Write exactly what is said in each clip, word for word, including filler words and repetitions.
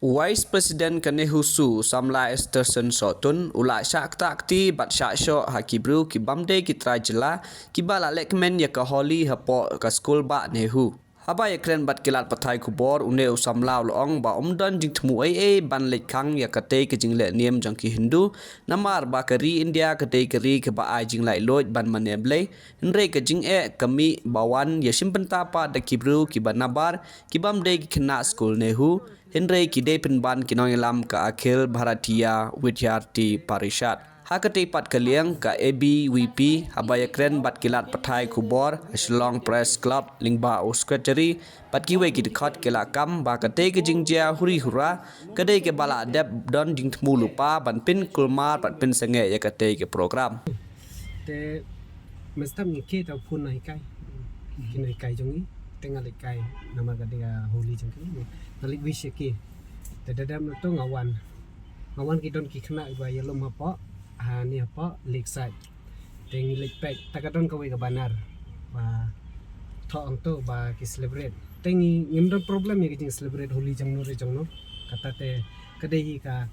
U Vice President ka NEHUSU, u samla Esterson Sohtun, u la shah ktah kti bad shah shoh ha ki briew ki bym dei ki trai jylla kiba la lehkmen ïa ka Holi hapoh ka skul bah NEHU. Haba ïakren bad ki lad pathai khubor, une u samla u la ong ba um don jingthmu ei ei ban leit khang ïa katei ka jingleh niam jong ki Hindu, namar ba ka ri India ka dei ka ri kaba ai jinglaitluid ban mane Blei, hynrei ka jingeh ka mih ba wan ïa shim bynta pat da ki briew kiba nabar, ki bym dei ki khynnah skul NEHU, hynrei ki dei pynban ki nongïalam ka Akhil Bharatiya Vidyarthi Parishad. Ha katei pat ka liang, ka A B V P, haba ïakren bad ki lad pathai khubor ha Shillong Press Club, lyngba u Secretary bad kiwei ki dkhot, ki la kam ba katei ka jingjia huri hura ka dei kaba la dep don jingthmu lypa ban pynkulmar bad pynsangeh ïa katei ka program. Te mynstep ngi kiew ta phone na hikai. Ki na hikai jong ngi. Te nga leit kai namar ka dei ka Holi jong ki. Nga leit wish ïa ki. Te da dep na to nga wan. Nga wan, ki don ki khynnah ba ïalum hapoh, ha ni hapoh Lakeside. Te ngi leit peit, ta ka don kawei ka banner ba thoh hangto ba ki celebrate. Te ngi, ngim don problem ïa ka jing celebrate Holi jong no re jong no. Kata te ka dei hi ka,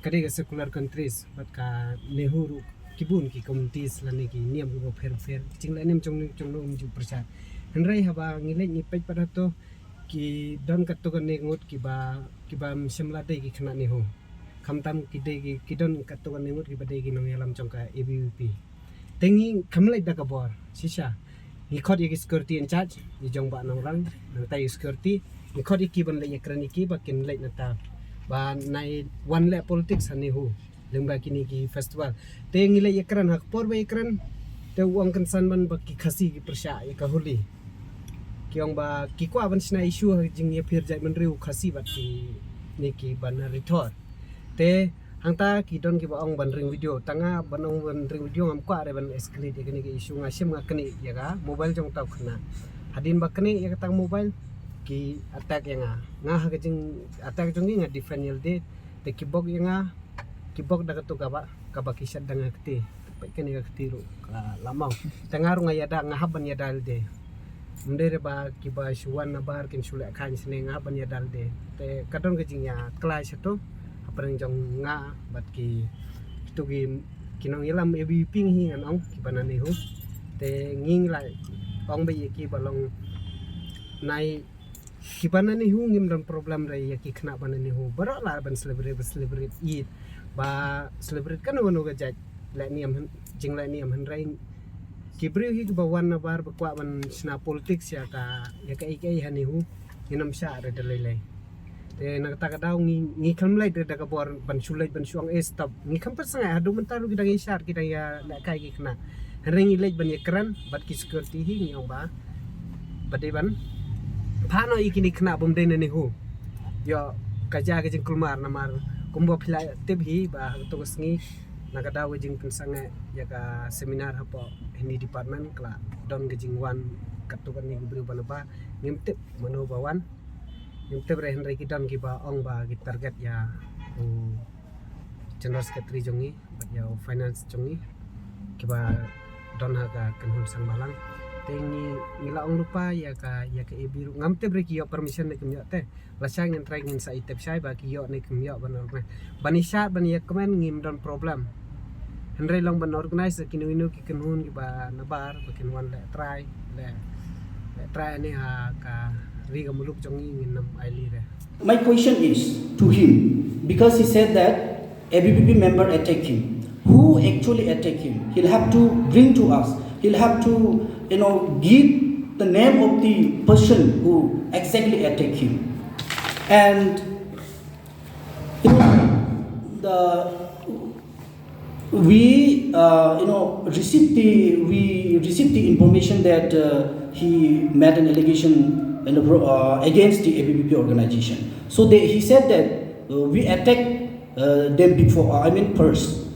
ka dei ka secular countries bad ka NEHU ruh, ki bun ki communities lane ki niam kiba pher pher. Ki jingleh niam jong no jong no um ju pyrshah. Hynrei haba ngi leit ngi peit pat hato, ki don katto katne ngut kiba, kiba ym shym la dei ki khynnah NEHU. Khamtam ki dei ki, ki don katto katne ngut kiba dei ki nongïalam jong ka A B V P. Te ngi kham leit da ka bor shisha. Ngi khot ïa ki security in charge, ïa jong Bah Nongrang, nangta ïa security. Ngi khot ïa ki ban leit ïakren ïa ki ba kin leit nangta, ba nai wan leh politics ha NEHU lyngba kine ki festival. Te ngi leit ïakren, ha ka por ba ïakren, te u ong kynsan ban ba ki Khasi ki pyrshah ïa ka Holi. Ki ong ba ki kwah ban shna issue ha jingïapher jaitbynriew Khasi bad kine ki ban rithor. Te hangta ki don kiba ong ban ring video, tang nga ban ong ban ring video ngam kwah re ban escalate ïa kane ka issue, nga shim nga knieh ïa ka mobile jong uta u khynnah. Hadien ba knieh ïa kata ka mobile, ki attack ïa nga. Nga ha ka jing attack jong ngi nga defend ïalade, te ki bok ïa nga, ki bok da kato kaba, kaba ki shet da nga kti. Peit kane ka kti ruh ka la mawng. Te nga ruh nga ïada, nga hap ban ïada lade. Ym dei re ba kiba shu wan nabar kin shu leh khaiñ shane, nga hap ban ïada lade. Te ka don ka jingïa clash hato hapdeng jong nga bad ki, kito ki, ki nongïalam A B V P ngi hi ngan ong, kiba na NEHU. Te ngi ngi la ong ba ïa ki ba long nai, kiba na NEHU ngim don problem re ïa ki khynnah ba na NEHU. Baroh lah ban celebrate, ba celebrate Eid, ba celebrate kano kano ka jait leh niam, hyn-, jingleh niam, hynrei ki briew hi kiba wan nabar ba kwah ban shna politics ïa ka, ïa kaei kaei ha NEHU, ngin ym shah re da lei lei. Te na kata ka daw ngi, ngi kham leit re da ka bor ban shu leit ban shu ong, eh, stop. Ngi kham pat sangeh, haduh mynta ruh ki dang ïashad, ki dang ïalehkai ki khynnah. Hynrei ngi leit ban ïakren bad ki security hi, ngi ong ba, ba dei ban phah noh ïa kine ki khynnah ba ym dei na NEHU. Ïoh ka jia ka jingkulmar, namar kumba phi la tip hi ba ha kato ka sngi, na ka daw ka jingpynsangeh ïa ka seminar hapoh Hindi department, ka la don ka jingwan katto katne ki briew ba nabar. Ngim tip mano ba wan. Ngim tip re, hynrei ki don kiba ong ba ki target ïa u General Secretary jong ngi bad ïa u Finance jong ngi, kiba don ha ka kynhun seng bhalang. Te ngi, ngi la ong lypa ïa ka, ïa ka A B ruh. Ngam tip re ki ïoh permission ne kim ïoh te. Lashai ngin try ngin sa ïa tip shai ba ki ïoh ne kim ïoh ban organize. Ban ïashad, ban ïakmen ngim don problem. Hynrei long ban organize da kino kino ki kynhun kiba nabar ba kin wan leh trai, leh, leh trai ne ha ka ri ka muluk jong ngi, ngin ym ailad re. My question is to him, because he said that A B V P member attacked him. Who actually attacked him? He'll have to bring to us. He'll have to, you know, give the name of the person who exactly attacked him. And, you know, the we, uh, you know, received the, we received the information that, uh, he made an allegation, you know, uh, against the A B V P organization. So they, he said that, uh, we attacked, uh, them before, I mean first.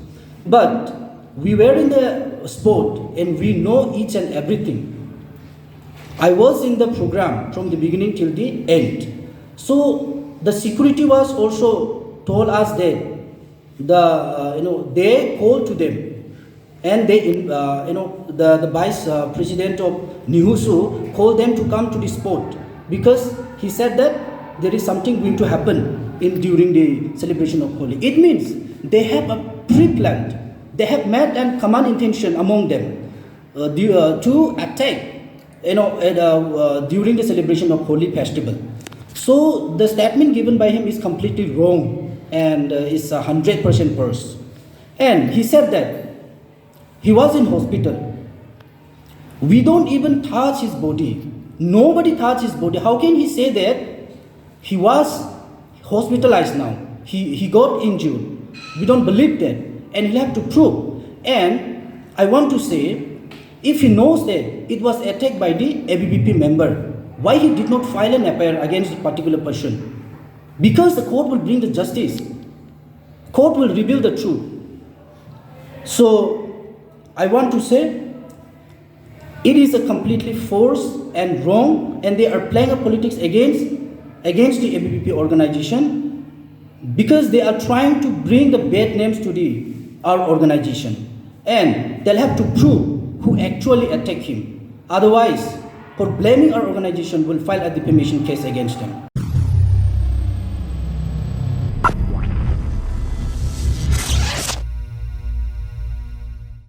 But we were in the spot and we know each and everything. I was in the program from the beginning till the end. So the security was also told us that the, uh, you know, they called to them, and they, uh, you know, the, the vice, uh, president of NEHUSU called them to come to the spot because he said that there is something going to happen. in during the celebration of Holi. It means they have a pre-planned, they have made and common intention among them uh, du- uh, to attack, you know, at, uh, uh, during the celebration of Holi festival. So the statement given by him is completely wrong and uh, is a hundred percent false. And he said that he was in hospital. We don't even touch his body. Nobody touched his body. How can he say that he was hospitalized now? He, he got injured. We don't believe that. And he'll have to prove. And I want to say, if he knows that it was attacked by the A B V P member, why he did not file an F I R against the particular person? Because the court will bring the justice. Court will reveal the truth. So I want to say it is a completely false and wrong, and they are playing a politics against against the A B V P organization because they are trying to bring the bad names to the our organization, and they'll have to prove who actually attacked him. Otherwise, for blaming our organization, will file a defamation case against them.